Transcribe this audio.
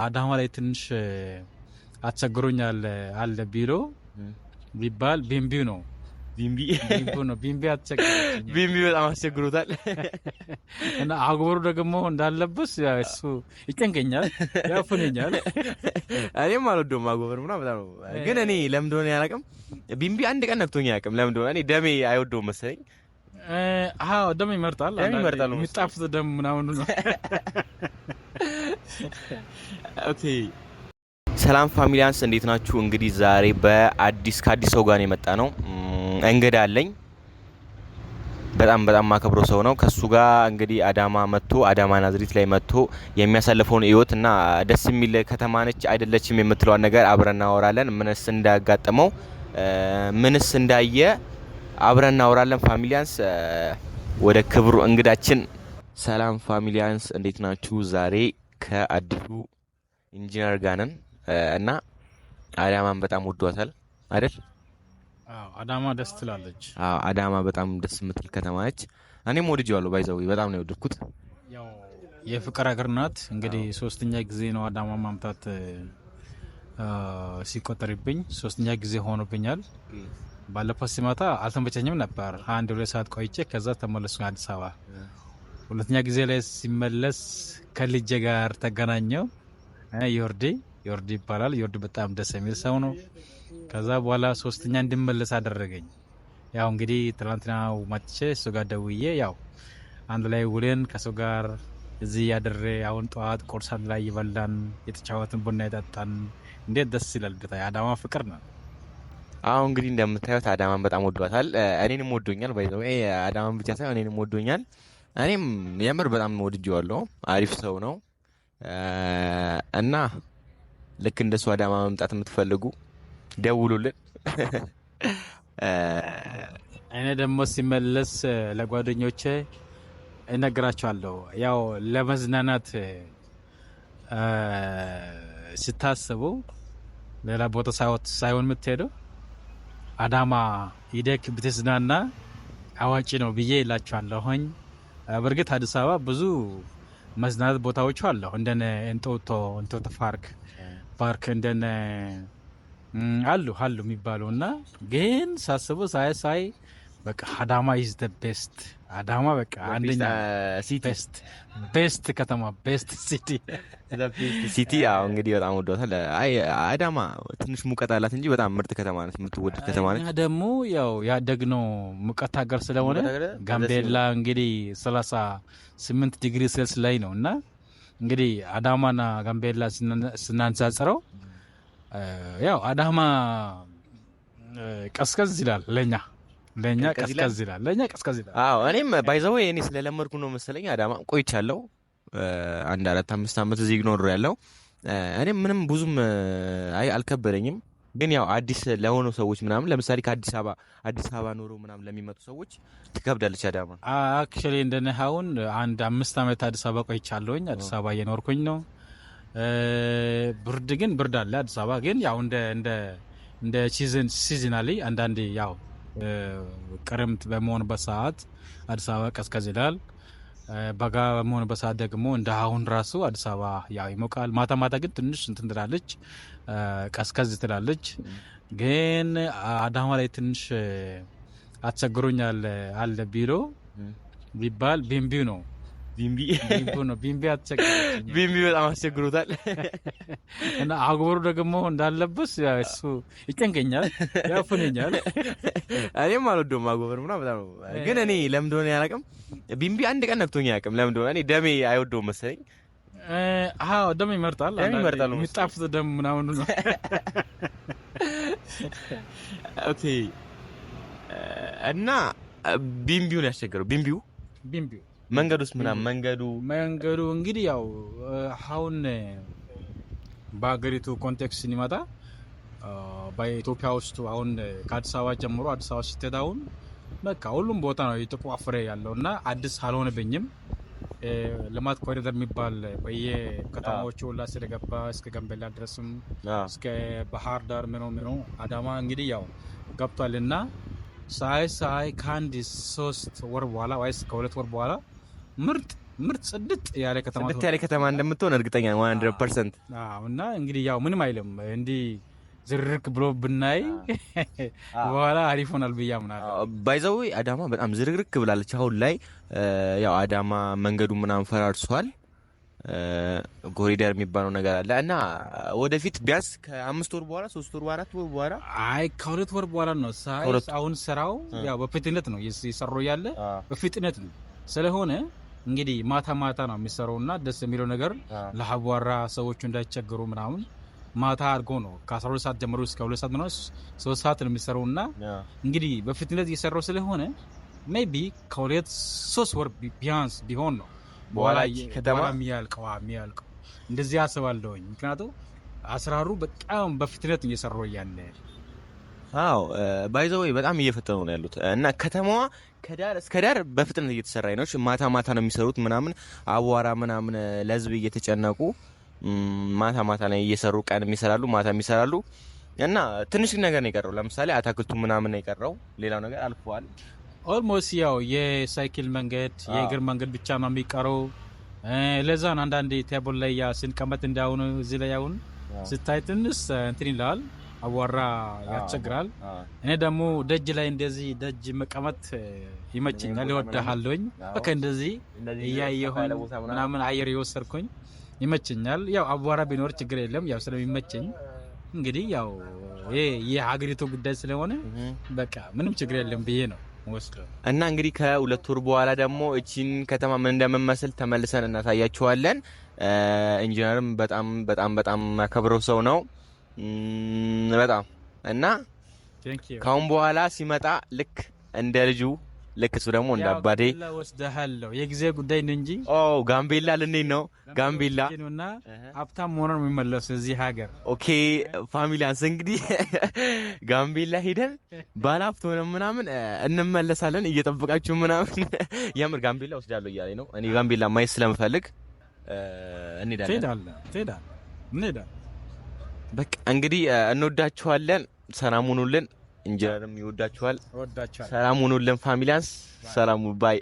አዳማ ላይ ትንሽ አስቸግሮኛል አለ ቢሮ ቢባል ቢምቢው ነው። ቢምቢ። ቢምቢው ነው። ቢምቢ አስቸግሮኛል። ቢምቢ በጣም አስቸግሮታል። እና አጎበሩ ደግሞ እንዳለብስ ያው እሱ ይጨንቀኛል፣ ያፍነኛል። እኔም አልወደውም አጎበር ምናምን በጣም ነው። ግን እኔ ለምን እንደሆነ አላውቅም፣ ቢምቢ አንድ ቀን ነክቶኝ አያውቅም። ለምን እንደሆነ እኔ ደሜ አይወደውም መሰለኝ። አዎ፣ ደም ይመርጣል። ደም ይመርጣል መሰለኝ። የሚጣፍጥ ደም ምናምን ነው። Okay። ሰላም ፋሚሊያንስ፣ እንዴት ናችሁ? እንግዲህ ዛሬ በአዲስ ከአዲስ ሰው ጋር ነው የመጣ ነው። እንግዳ አለኝ። በጣም በጣም ማከብረው ሰው ነው። ከሱ ጋር እንግዲህ አዳማ መጥቶ፣ አዳማ ናዝሬት ላይ መጥቶ የሚያሳልፈውን ህይወት እና ደስ የሚል ከተማ ነች አይደለችም የምትለዋን ነገር አብረን እናወራለን። ምንስ እንዳጋጠመው፣ ምንስ እንዳየ አብረን እናወራለን። ፋሚሊያንስ፣ ወደ ክብሩ እንግዳችን። ሰላም ፋሚሊያንስ፣ እንዴት ናችሁ? ዛሬ ከአዲሱ ኢንጂነር ጋር ነን እና አዳማን በጣም ወዷታል አይደል? አዎ፣ አዳማ ደስ ትላለች። አዎ፣ አዳማ በጣም ደስ የምትል ከተማ ነች። እኔም ወድጄዋለሁ። By the way በጣም ነው የወደድኩት። ያው የፍቅር ሀገር ናት። እንግዲህ ሶስተኛ ጊዜ ነው አዳማ ማምጣት ሲቆጠርብኝ ሶስተኛ ጊዜ ሆኖብኛል። ባለፈው ሲመጣ አልተመቸኝም ነበር። 1-2 ሰዓት ቆይቼ ከዛ ተመለስኩ አዲስ አበባ። ሁለተኛ ጊዜ ላይ ሲመለስ ከልጄ ጋር ተገናኘው። ዮርዲ፣ ዮርዲ ይባላል። ዮርዲ በጣም ደስ የሚል ሰው ነው። ከዛ በኋላ ሶስተኛ እንድመለስ አደረገኝ። ያው እንግዲህ ትላንትና መጥቼ እሱ ጋር ደውዬ ያው አንድ ላይ ውለን ከሰው ጋር እዚህ ያድሬ አሁን ጠዋት ቁርስ አንድ ላይ እየበላን የተጫወትን ቡና የጠጣን እንዴት ደስ ይላል። ብታይ አዳማ ፍቅር ነው። አሁን እንግዲህ እንደምታዩት አዳማን በጣም ወዷታል። እኔንም ወዶኛል። By the way አዳማን ብቻ ሳይሆን እኔንም ወዶኛል። እኔም የምር በጣም ወድጄዋለሁ። አሪፍ ሰው ነው እና ልክ እንደሱ አዳማ መምጣት የምትፈልጉ ደውሉልን። እኔ ደግሞ ሲመለስ ለጓደኞቼ እነግራቸዋለሁ። ያው ለመዝናናት ስታስቡ ሌላ ቦታ ሳይሆን የምትሄደው አዳማ ሂደክ ብትዝናና አዋጪ ነው ብዬ እላቸዋለሁኝ። በእርግጥ አዲስ አበባ ብዙ መዝናናት ቦታዎች አሉ። እንደነ እንጦጦ ፓርክ እንደነ አሉ አሉ የሚባሉ እና ግን ሳስበው ሳይ ሳይ በቃ አዳማ is the best። አዳማ በቃ አንደኛ city። Best ከተማ፣ best city። City። አዎ፣ እንግዲህ በጣም ወዷታል። አይ፣ አዳማ ትንሽ ሙቀት አላት እንጂ በጣም ምርጥ ከተማ ነች፣ የምትወደድ ከተማ ነች። እኛ ደግሞ ያው ያደግነው ሙቀት ሀገር ስለሆነ ሙቀት ሀገር ጋምቤላ እንግዲህ 38 ዲግሪ ሴልሲየስ ላይ ነው እና እንግዲህ አዳማና ጋምቤላ ስናነጻጽረው ያው አዳማ ቀዝቀዝ ይላል ለኛ። ቀዝቀዝ ይላል? ቀዝቀዝ ይላል፣ ለኛ ቀዝቀዝ ይላል። አዎ፣ እኔም by the way እኔ ስለለመድኩ ነው መሰለኝ አዳማ ቆይቻለሁ። አንድ 4-5 ዓመት እዚህ ኖር ያለው እኔም ምንም ብዙም አይ አልከበደኝም። ግን ያው አዲስ ለሆኑ ሰዎች ምናምን፣ ለምሳሌ ከአዲስ አበባ፣ አዲስ አበባ ኖሮ ምናምን ለሚመጡ ሰዎች ትከብዳለች አዳማ። Actually እንደነ አሁን አንድ 5 ዓመት አዲስ አበባ ቆይቻለሁኝ። አዲስ አበባ እየኖርኩኝ ነው። ብርድ ግን ብርድ አለ አዲስ አበባ፣ ግን ያው እንደ seasonally አንዳንዴ ያው ክረምት በመሆንበት ሰዓት አዲስ አበባ ቀዝቀዝ ይላል። በጋ በመሆንበት ሰዓት ደግሞ እንደ አሁን ራሱ አዲስ አበባ ያው ይሞቃል። ማታ ማታ ግን ትንሽ እንትን ትላለች፣ ቀዝቀዝ ትላለች። ግን አዳማ ላይ ትንሽ አስቸግሮኛል አለ ቢሮ ቢባል ቢምቢው ነው። ቢምቢ። ቢምቢው ነው። ቢምቢ አስቸግሮኛል። ቢምቢ በጣም አስቸግሮታል። እና አጎበሩ ደግሞ እንዳለብስ ያው እሱ ይጨንቀኛል፣ ያፍነኛል። እኔም አልወደውም አጎበር ምናምን በጣም ነው። ግን እኔ ለምን እንደሆነ አላውቅም፣ ቢምቢ አንድ ቀን ነክቶኝ አያውቅም። ለምን እንደሆነ እኔ ደሜ አይወደውም መሰለኝ። አዎ፣ ደም ይመርጣል። ደም ይመርጣል መሰለኝ። የሚጣፍጥ ደም ምናምን ነው። Okay፣ እና ቢምቢውን ያስቸገረው ቢምቢው ቢምቢው። መንገድ ውስጥ ምናምን መንገዱ መንገዱ እንግዲህ ያው አሁን በሀገሪቱ context ስንመጣ በኢትዮጵያ ውስጥ አሁን ከአዲስ አበባ ጀምሮ አዲስ አበባ ስትሄድ አሁን በቃ ሁሉም ቦታ ነው የተቆፋፈረ ያለው እና አዲስ አልሆነብኝም። ልማት ኮሪደር የሚባል በየከተማዎቹ ሁላ ስለገባ እስከ ጋምቤላ ድረስም እስከ ባህር ዳር ምኖ ምኖ አዳማ እንግዲህ ያው ገብቷል እና ሳይ ሳይ ከአንድ 3 ወር በኋላ ወይስ ከ2 ወር በኋላ ምርጥ ምርጥ ጽድት ያለ ከተማ ጽድት ያለ ከተማ እንደምትሆን እርግጠኛ ነኝ 100%። አዎ። እና እንግዲህ ያው ምንም አይልም፣ እንዲህ ዝርክ ብሎ ብናይ በኋላ አሪፍ ሆናል ብዬ አምናለሁ። By the way አዳማ በጣም ዝርክርክ ብላለች አሁን ላይ። ያው አዳማ መንገዱ ምናምን ፈራርሷል። ኮሪደር የሚባለው ነገር አለ እና ወደፊት ቢያንስ ከ5 ወር በኋላ፣ 3 ወር፣ 4 ወር በኋላ። አይ፣ ከ2 ወር በኋላ ነው ሳይ። አሁን ስራው ያው በፍጥነት ነው እየሰሩ ያለ፣ በፍጥነት ነው ስለሆነ እንግዲህ ማታ ማታ ነው የሚሰራው። እና ደስ የሚለው ነገር ለአቧራ ሰዎቹ እንዳይቸገሩ ምናምን ማታ አድርጎ ነው፣ ከ12 ሰዓት ጀምሮ እስከ 2 ሰዓት ምናምን 3 ሰዓት ነው የሚሰራው። እና እንግዲህ በፍጥነት እየሰራው ስለሆነ maybe ከ2-3 ወር ቢያንስ ቢሆን ነው በኋላ ከተማ የሚያልቀው፣ እንደዚህ አስባለሁኝ። ምክንያቱም አሰራሩ በጣም በፍጥነት እየሰራው እያለ። አዎ፣ by the way በጣም እየፈጠኑ ነው ያሉት እና ከተማዋ ከዳር እስከ ዳር በፍጥነት እየተሰራ ነው። ማታ ማታ ነው የሚሰሩት ምናምን፣ አቧራ ምናምን ለህዝብ እየተጨነቁ ማታ ማታ ላይ እየሰሩ፣ ቀንም ይሰራሉ፣ ማታም ይሰራሉ እና ትንሽ ነገር ነው የቀረው። ለምሳሌ አታክልቱ ምናምን ነው የቀረው፣ ሌላው ነገር አልፏል። Almost ያው የሳይክል መንገድ፣ የእግር መንገድ ብቻ ነው የሚቀረው። ለዛ ነው አንዳንዴ table ላይ ያ ስንቀመጥ እንዳሁኑ እዚህ ላይ አሁን ስታይ ትንሽ እንትን ይላል፣ አቧራ ያስቸግራል። እኔ ደግሞ ደጅ ላይ እንደዚህ ደጅ መቀመጥ ይመቸኛል፣ እወድሃለሁኝ። በቃ እንደዚህ እያየሁኝ ምናምን አየር እየወሰድኩኝ ይመቸኛል። ያው አቧራ ቢኖር ችግር የለም፣ ያው ስለሚመቸኝ እንግዲህ ያው ይሄ የሀገሪቱ ጉዳይ ስለሆነ በቃ ምንም ችግር የለም ብዬ ነው ወስደው። እና እንግዲህ ከ2 ወር በኋላ ደግሞ እቺን ከተማ ምን እንደምመስል ተመልሰን እናሳያችኋለን። ኢንጂነርም በጣም በጣም በጣም የማከብረው ሰው ነው በጣም። እና ካሁን በኋላ ሲመጣ ልክ እንደ ልጁ፣ ልክ እሱ ደግሞ እንደ አባቴ። ወስደሃለሁ፣ የጊዜ ጉዳይ ነው እንጂ። ኦ፣ ጋምቤላ ልንሄድ ነው፣ ጋምቤላ። እና ሀብታም ሆኖ ነው የሚመለሱ እዚህ ሀገር። Okay ፋሚሊያንስ፣ እንግዲህ ጋምቤላ ሄደን ባለሀብት ሆነን ምናምን እንመለሳለን። እየጠበቃችሁ ምናምን። የምር ጋምቤላ ወስዳለሁ እያለኝ ነው። እኔ ጋምቤላ ማየት ስለምፈልግ እንሄዳለን። ትሄዳለህ፣ ትሄዳለህ፣ እንሄዳለን። በቃ እንግዲህ እንወዳችኋለን። ሰላም ሁኑልን። ኢንጂነርም ይወዳችኋል። እወዳችኋለሁ። ሰላም ሁኑልን ፋሚሊያንስ። ሰላም፣ bye።